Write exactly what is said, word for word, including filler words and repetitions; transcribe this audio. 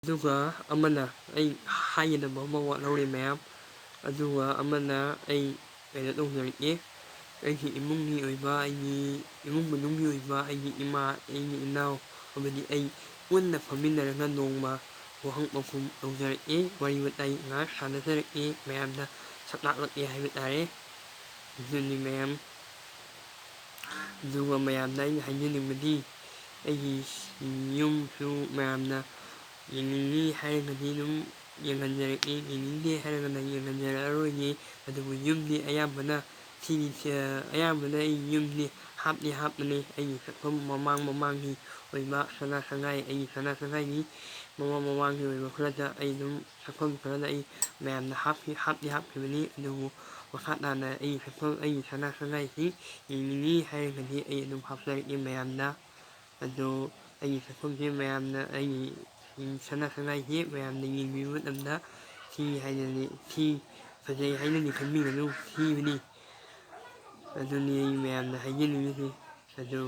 ꯑꯗꯨꯒ ꯑꯃꯅ, ꯑꯩ ꯍꯥꯏꯒꯗꯕ ꯑꯃ ꯋꯥꯠꯍꯧꯔꯦ ꯃꯌꯥꯝ꯫ ꯑꯗꯨꯒ ꯑꯃꯅ, ꯑꯩ ꯀꯩꯅꯣ ꯇꯧꯖꯔꯛꯀꯦ, ꯑꯩꯒꯤ ꯏꯃꯨꯡꯒꯤ ꯑꯣꯏꯕ, ꯑꯩꯒꯤ ꯏꯃꯨꯡ ꯃꯅꯨꯡꯒꯤ ꯑꯣꯏꯕ, ꯑꯩꯒꯤ ꯏꯃꯥ, ꯑꯩꯒꯤ ꯏꯅꯥꯎ, ꯑꯃꯗꯤ ꯑꯩ ꯄꯨꯟꯅ ꯐꯝꯃꯤꯟꯅꯔꯒ ꯅꯣꯡꯃ ꯋꯥꯍꯪ ꯄꯥꯎꯈꯨꯝ ꯇꯧꯖꯔꯛꯀꯦ, ꯋꯥꯔꯤ ꯋꯥꯇꯥꯏ ꯉꯥꯏꯍꯥꯛ ꯁꯥꯟꯅꯖꯔꯛꯀꯦ, ꯃꯌꯥꯝꯗ ꯁꯛ ꯇꯥꯛꯂꯛꯀꯦ ꯍꯥꯏꯕ ꯇꯥꯔꯦ꯫ ꯑꯗꯨꯅꯤ ꯃꯌꯥꯝ꯫ ꯑꯗꯨꯒ ꯃꯌꯥꯝꯗ ꯑꯩꯅ ꯍꯥꯏꯖꯅꯤꯡꯕꯗꯤ, ꯑꯩꯒꯤ ꯌꯨꯝꯁꯨ ꯃꯌꯥꯝꯅ ꯌꯦꯡꯅꯤꯡꯉꯤ ꯍꯥꯏꯔꯒꯗꯤ ꯑꯗꯨꯝ ꯌꯦꯡꯍꯟꯖꯔꯛꯏ, ꯌꯦꯡꯅꯤꯡꯗꯦ ꯍꯥꯏꯔꯒꯅ ꯌꯦꯡꯍꯟꯖꯔꯛꯑꯔꯣꯏꯒꯦ꯫ ꯑꯗꯨꯕꯨ ꯌꯨꯝꯗꯤ ꯑꯌꯥꯝꯕꯅ ꯊꯤꯔꯤ-, ꯑꯌꯥꯝꯕꯅ ꯑꯩ ꯌꯨꯝꯗꯤ ꯍꯥꯞꯇꯤ ꯍꯥꯞꯄꯅꯤ꯫ ꯑꯩꯒꯤ ꯁꯛꯐꯝ ꯃꯃꯥꯡ ꯃꯃꯥꯡꯒꯤ ꯑꯣꯏꯕ ꯁꯅꯥ ꯁꯉꯥꯏ, ꯑꯩꯒꯤ ꯁꯅꯥ ꯁꯉꯥꯏꯒꯤ ꯃꯃꯥꯡ ꯃꯃꯥꯡꯒꯤ ꯑꯣꯏꯕ ꯈꯔꯗ ꯑꯩ ꯑꯗꯨꯝ ꯁꯛꯐꯝ ꯈꯔꯗ ꯑꯩ ꯃꯌꯥꯝꯅ ꯍꯥꯞꯈꯤ, ꯍꯥꯞꯇꯤ ꯍꯥꯞꯈꯤꯕꯅꯤ꯫ ꯑꯗꯨꯕꯨ ꯃꯈꯥ ꯇꯥꯅ ꯑꯩꯒꯤ ꯁꯛꯐꯝ, ꯑꯩꯒꯤ ꯁꯅꯥ ꯁꯉꯥꯏꯁꯤ ꯌꯦꯡꯅꯤꯡꯉꯤ ꯍꯥꯏꯔꯒꯗꯤ ꯑꯩ ꯑꯗꯨꯝ ꯍꯥꯞꯆꯔꯛꯀꯦ ꯃꯌꯥꯝꯗ꯫ ꯑꯗꯣ ꯑꯩꯒꯤ ꯁꯛꯐꯝꯁꯦ ꯃꯌꯥꯝꯅ ꯑꯩꯒꯤ ꯁꯅꯥ ꯁꯉꯥꯏꯁꯦ ꯃꯌꯥꯝꯅ ꯌꯦꯡꯕꯤꯕ ꯃꯇꯝꯗ ꯊꯤ ꯍꯥꯏꯅꯗꯤ, ꯊꯤ, ꯐꯖꯩ ꯍꯥꯏꯅꯗꯤ ꯈꯟꯕꯤꯒꯅꯨ, ꯊꯤꯕꯅꯤ꯫ ꯑꯗꯨꯅꯤ ꯑꯩ ꯃꯌꯥꯝꯗ ꯍꯥꯏꯖꯅꯤꯡꯉꯤꯁꯤ꯫ ꯑꯗꯨ